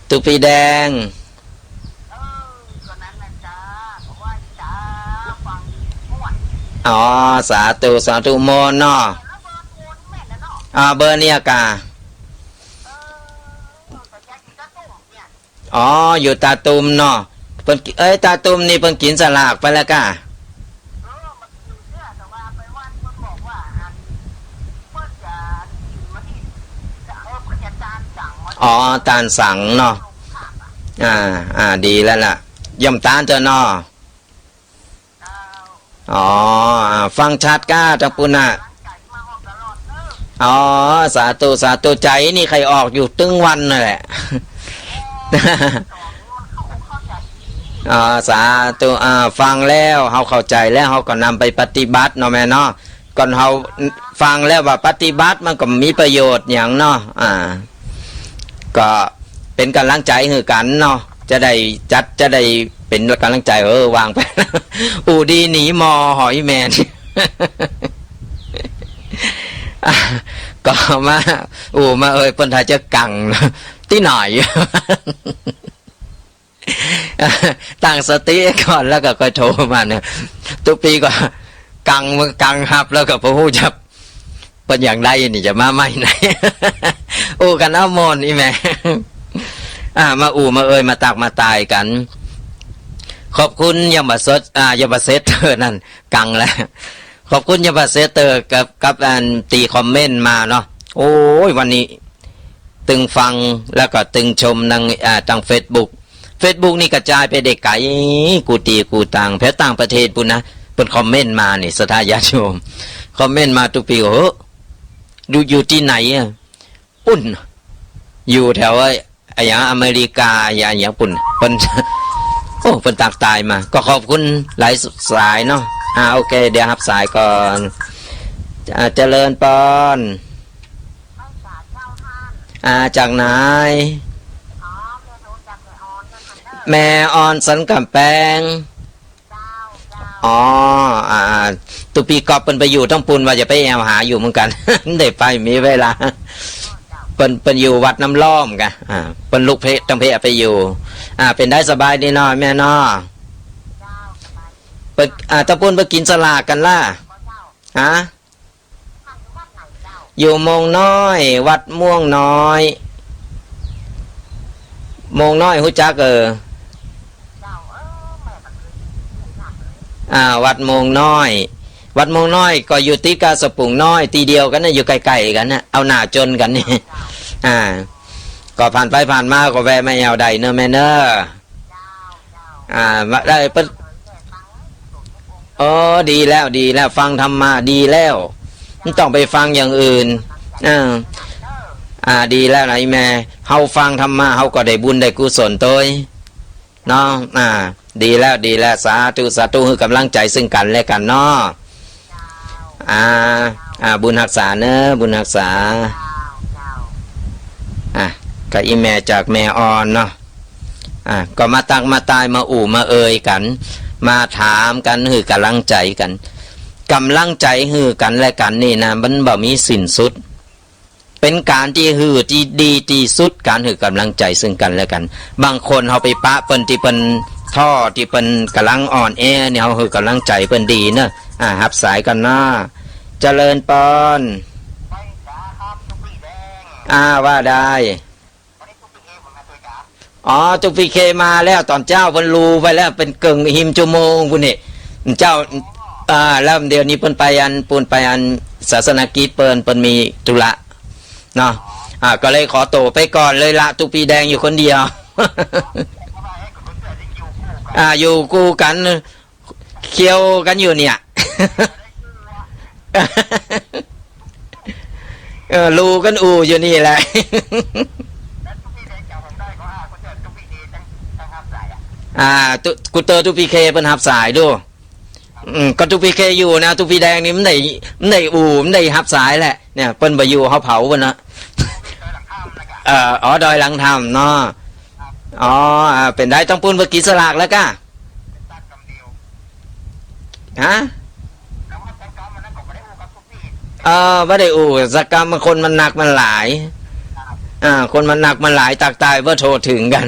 ตุ๊ปีแดง อ๋อ สาธุ สาธุ โมนเนาะ อ่า เบอร์เนี่ยกา อ๋อ อยู่ตาตุมเนาะ เปิ้น เอ้ย ตาตุมนี่เปิ้นกิ๋นสลากไปแล้วกา อ๋อ ตานสังเนาะ อ่า อ่า ดีแล้วล่ะ ย่อมตานเถอะเนาะ อ๋อ อ่า ฟังชัดก้าตางปู้นน่ะ อ๋อ สาธุ สาธุ ใจ๋นี่ใค่ออกอยู่ตึงวันนั่นแหละ อ๋อ สาธุ อ่า ฟังแล้วเฮาเข้าใจ๋แล้ว เฮาก็นำไปปฏิบัติเนาะแม่เนาะ ก่อนเฮาฟังแล้วว่าปฏิบัติมันก็มีประโยชน์หยังเนาะ อ่า ก็เป๋นก๋ำลังใจ๋หื้อกั๋นเนาะ จะได้จัด จะได้เป๋นก๋ำลังใจ๋ เออ วางไป อู้ดีหนีมอหอยแมน อ่ะ ก็มา อู้มาเอย เปิ้นถ้าจะกั๋ง ตี้ไหน ตั้งสติก่อนแล้วก็ค่อยโทรมาเนี่ย ตุ๊ปีก็กั๋ง กั๋งฮับแล้วก็บ่ฮู้จะเปิ้นอย่างใดนี่จะมาใหม่ไหน อู้กั๋นเอาโมนอีแม่ อ่า มาอู้มาเอย มาตักมาตายกั๋น ขอบคุณยังบ่เสร็จ อ่า ยังบ่เสร็จเตอร์นั่น กั๋งแล้ว ขอบคุณยังบ่เสร็จเตอร์กับ กับอันตี้คอมเมนต์มาเนาะ โอ้ย วันนี้ ตึงฟังแล้วก็ตึงชมตาง อ่า ตางเฟซบุ๊ก เฟซบุ๊กนี่กระจายไปได้ไก๋ กู้ตี้กู้ตาง แผวต่างประเทศปู้นนะ เปิ้นคอมเมนต์มานี่ ศรัทธาญาติโยม คอมเมนต์มาตุ๊ปี โอ้ อยู่ อยู่ตี้ไหนอะ ปุ้น อยู่แถวไอ้ อะหยัง อเมริกา อะหยัง อะหยังปุ้น เปิ้น โอ้ เปิ้นตักตายมา ก็ขอบคุณหลายสายเนาะ อ่า โอเค เดี๋ยวฮับสายก่อน อ่า เจริญปอน อ่า จากไหน แม่ออนสันก๋ำแปง อ๋อ อ่า ตุ๊ปีก๊อบเปิ้นไปอยู่ตางปู้น ว่าจะไปแอ่วหาอยู่เหมือนกั๋น ได้ไปมีเวลา เปิ้น เปิ้นอยู่วัดน้ำล้อมกะ อ่า เปิ้นลุกเพะ ตางเพะไปอยู่ อ่า เป๋นใดสบายดีเนาะแม่เนาะ เปิ้น อ่า ตางปู้นไปกิ๋นสลากกั๋นล่ะ ฮะ อยู่โมงน้อย วัดม่วงน้อย โมงน้อยฮู้จัก เออ อ่า วัดโมงน้อย วัดโมงน้อยก็อยู่ติดกับสะปุงน้อย ตี้เดียวกั๋นนะ อยู่ใก้ๆ กั๋นนะ เอาหน้าจนกั๋นนี่ อ่า ก็ผ่านไปผ่านมาก็แวะมาแอ่วได้เนอะแม่เนอะ อ่า มาได้เปิ้น อ๋อ ดีแล้ว ดีแล้ว ฟังธรรมะดีแล้ว บ่ต้องไปฟังอย่างอื่น อ่า อ่า ดีแล้วนะอีแม่ เฮาฟังธรรมะ เฮาก็ได้บุญได้กุศลตวย เนาะ อ่า ดีแล้ว ดีแล้ว สาธุ สาธุ หื้อก๋ำลังใจ๋ซึ่งกั๋นและกั๋นเนาะ อ่า อ่า บุญฮักษาเนอะ บุญฮักษา อ่ะ ก็อีแม่จากแม่ออนเนาะ อ่ะ ก็มาตักมาตาย มาอู้มาเอยกั๋น มาถามกั๋น หื้อก๋ำลังใจ๋กั๋น ก๋ำลังใจ๋หื้อกั๋นและกั๋นนี่นะ มันบ่มีสิ้นสุด เป๋นก๋านตี้หื้อตี้ดีตี้สุด ก๋านหื้อก๋ำลังใจ๋ซึ่งกั๋นและกั๋น บางคนเฮาไปปะเปิ้นตี้เปิ้นท้อ ตี้เปิ้นก่ำลังอ่อนแอนี่ เฮาหื้อก๋ำลังใจ๋เปิ้นดีเนอะ อ่า ฮับสายก่อนเนาะ เจริญปอน อ่า ว่าได้ อ๋อ ตุ๊กปีเคมาแล้ว ต๋อนเจ๊าเปิ้นลู่ไปแล้ว เป๋นเกิ่งหิมจั่วโมงปู้นนี่ เจ๊า อ่า แล้วเดี๋ยวนี้เปิ้นไปอันปู้น ไปอันศาสนกิจเปิ้น เปิ้นมีธุระเนาะ อ่า ก็เลยขอตั๋วไปก่อน เลยละตุ๊กปีแดงอยู่คนเดียว อ่า อยู่กู้กั๋น เคี้ยวกั๋นอยู่เนี่ย เออ ลู่กั๋นอู้อยู่นี่แหละ อ่า ตุ๊ กูเตอร์ตุ๊กปีเคเปิ้นฮับสายดู อืม ก็ตุ๊กปีเคอยู่นะ ตุ๊กปีแดงนี่มันได้ มันได้อู้ มันได้ฮับสายแหละ เนี่ย เปิ้นบ่อยู่ เฮาเผาเปิ้นนะ เอ่อ อ๋อ ดอยหลังธรรมเนาะ อ๋อ อ่า เป๋นใด ตางปู้นไปกิ๋นสลากแล้วก้า ฮะ เออ เออ บ่ได้อู้สักกำ คนมันนักมันหลาย อ่า คนมันนักมันหลาย ตากตายบ่ทั่วเถิงกั๋น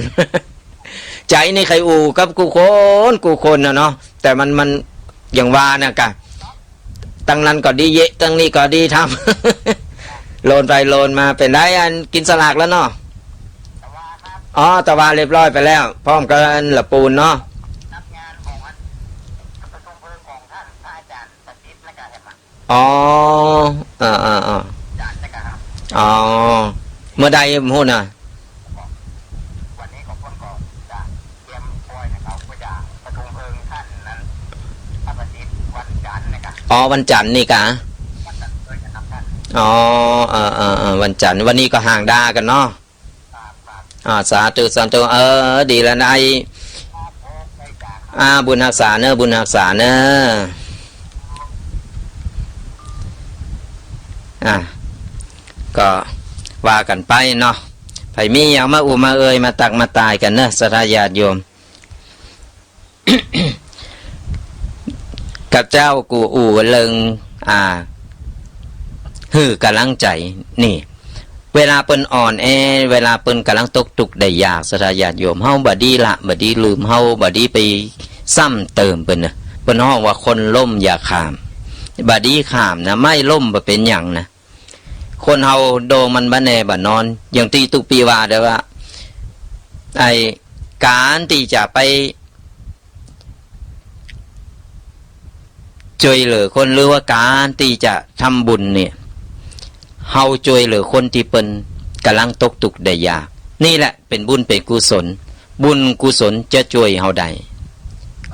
ใจ๋นี่ใค่อู้กับกู้คนกู้คนน่ะเนาะ แต่มัน มัน อย่างว่าน่ะกะ ตังนั้นก็ดีเยอะ ตังนี้ก็ดีทำ โลนไปโลนมา เป๋นใด อันกิ๋นสลากแล้วเนาะ อ๋อ ตะวาเรียบร้อยไปแล้ว พร้อมกับอันละปูนเนาะ อ๋อ อ่า อ่า อ่า อ๋อ เมื่อใดบ่ฮู้น่ะ อ๋อ วันจันทร์นี่กา อ๋อ เออ เออ เออ วันจันทร์ วันนี้ก็ห่างดากั๋นเนาะ อ่า สาธุ สาธุ เออ ดีแล้วนะ ไอ้ อ่า บุญฮักษาเน่อ บุญฮักษาเน่อ อ่า ก็ว่ากั๋นไปเนาะ ใผมีหยังมาอู้มาเอ่ย มาตักมาตายกั๋นเน่อ ศรัทธาญาติโยม ข้าเจ้ากูอู้เรื่อง อ่า หื้อก๋ำลังใจ๋นี่ เวลาเปิ้นอ่อนแอ เวลาเปิ้นก๋ำลังตกตุ๊กข์ได้ยาก ศรัทธาญาติโยม เฮาบ่ดีละ บ่ดีลืม เฮาบ่ดีไปซ้ำเติมเปิ้นเน่อ เปิ้นฮ้องว่าคนล้มอย่าข้าม บ่ดีข้ามนะ ไม้ล้มบ่เป๋นหยังนะ คนเฮาโดมันบ่แน่บ่นอน อย่างตี้ตุ๊ปีว่าเด้อว่า ไอ้ก๋านตี้จะไป จ้วยเหลือคน หรือว่าก๋านตี้จะทำบุญเนี่ย เฮาจ้วยเหลือคนตี้เปิ้นก๋ำลังตกตุ๊กข์ได้ยาก นี่แหละเป๋นบุญเป๋นกุศล บุญกุศลจะจ้วยเฮาได้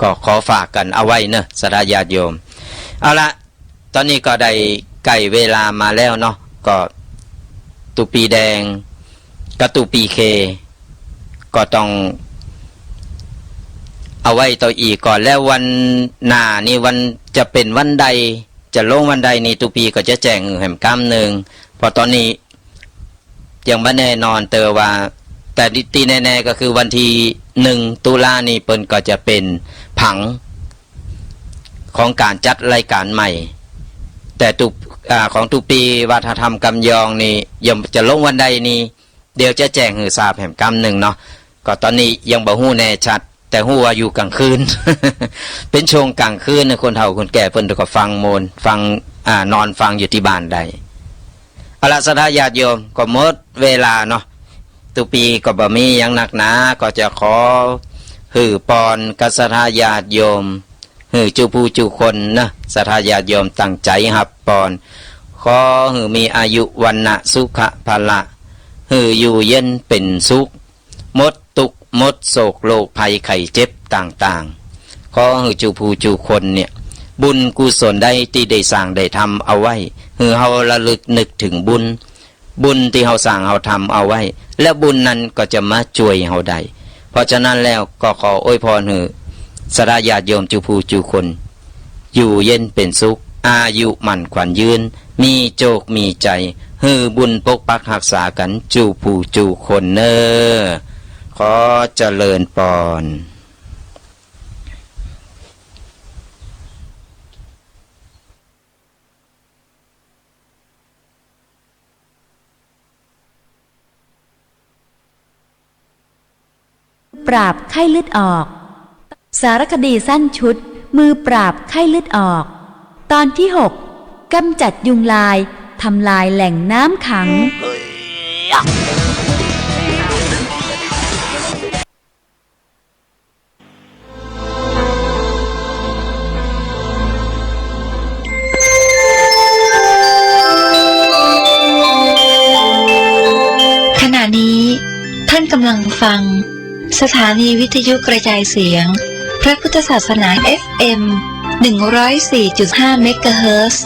ก็ขอฝากกั๋นเอาไว้เน่อ ศรัทธาญาติโยม เอาละ ต๋อนนี้ก็ได้ใก้เวลามาแล้วเนาะ ก็ตุ๊ปีแดงกับตุ๊ปีเค ก็ต้องเอาไว้ต่ออีกก่อน แล้ววันหน้านี่วันจะเป๋นวันใด จะลงวันใดนี่ตุ๊ปีก็จะแจ้งหื้อแหมกำนึ่ง เพราะต๋อนนี้ ยังบ่แน่นอนเตื้อว่า แต่ตี้แน่ๆ ก็คือวันตี้หนึ่งตุลานี่เปิ้นก็จะเป๋นผังของก๋านจัดรายก๋านใหม่ แต่ตุ๊ อ่า ของตุ๊ปีวัฒนธรรมกำยองนี่ ยังจะลงวันใดนี่ เดี๋ยวจะแจ้งหื้อทราบแหมกำนึ่งเนาะ ก็ต๋อนนี้ยังบ่ฮู้แน่ชัด แต่ฮู้ว่าอยู่ก๋างคืน เป๋นช่วงก๋างคืนนะ คนเฒ่าคนแก่เปิ้นก็ฟังโมน ฟัง อ่า นอนฟังอยู่ตี้บ้านได้ เอาละ ศรัทธาญาติโยม ก็หมดเวลาเนาะ ตุ๊ปีก็บ่มีหยังนักหนา ก็จะขอหื้อปอนกับศรัทธาญาติโยม หื้อจุผู้จุคนนะ ศรัทธาญาติโยมตั้งใจ๋ฮับปอน ขอหื้อมีอายุวรรณะสุขะพละ หื้ออยู่เย็นเป๋นสุข หมดตุ๊กข์หมดโศกโรคภัยไข้เจ็บต่างๆ ขอหื้อจุผู้จุคนเนี่ย บุญกุศลใดตี้ได้สร้างได้ทำเอาไว้ หื้อเฮาระลึกนึกเถิงบุญ บุญตี้เฮาสร้างเฮาทำเอาไว้ และบุญนั้นก็จะมาจ้วยเฮาได้ เพราะฉะนั้นแล้วก็ขออวยพรหื้อศรัทธาญาติโยมจุผู้จุคน อยู่เย็นเป๋นสุข อายุมั่นขวัญยืน มีโจคมีใจ๋ หื้อบุญปกปักฮักษากั๋นจุผู้จุคนเน่อ ขอเจริญปอน ปราบไข้เลือดออก สารคดีสั้นชุด มือปราบไข้เลือดออก ตอนที่หก กำจัดยุงลาย ทำลายแหล่งน้ำขัง ขณะนี้ท่านกำลังฟังสถานีวิทยุกระจายเสียงพระพุทธศาสนา เอฟเอ็ม หนึ่งร้อยสี่จุดห้า เมกะเฮิรตซ์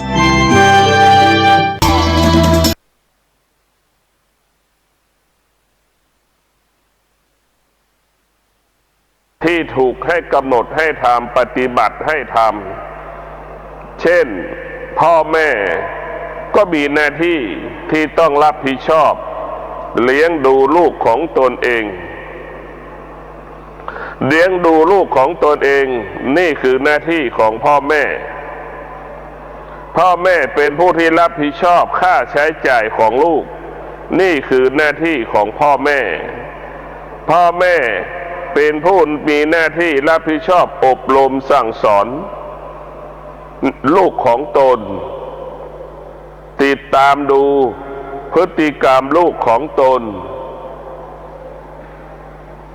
ที่ถูกให้กำหนดให้ทำ ปฏิบัติให้ทำ เช่น พ่อแม่ก็มีหน้าที่ที่ต้องรับผิดชอบเลี้ยงดูลูกของตนเอง เลี้ยงดูลูกของตนเอง นี่คือหน้าที่ของพ่อแม่ พ่อแม่เป็นผู้ที่รับผิดชอบค่าใช้จ่ายของลูก นี่คือหน้าที่ของพ่อแม่ พ่อแม่เป็นผู้มีหน้าที่รับผิดชอบอบรมสั่งสอนลูกของตน ติดตามดูพฤติกรรมลูกของตน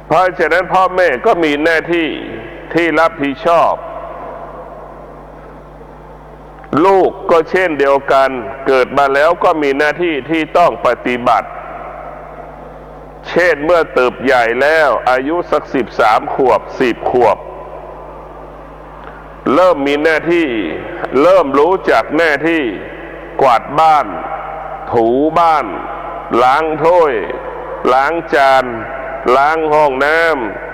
เพราะฉะนั้นพ่อแม่ก็มีหน้าที่ที่รับผิดชอบ ลูกก็เช่นเดียวกัน เกิดมาแล้วก็มีหน้าที่ที่ต้องปฏิบัติ เช่นเมื่อเติบใหญ่แล้วอายุสักสิบสามขวบ สิบขวบ เริ่มมีหน้าที่ เริ่มรู้จักหน้าที่ กวาดบ้าน ถูบ้าน ล้างถ้วย ล้างจาน ล้างห้องน้ำ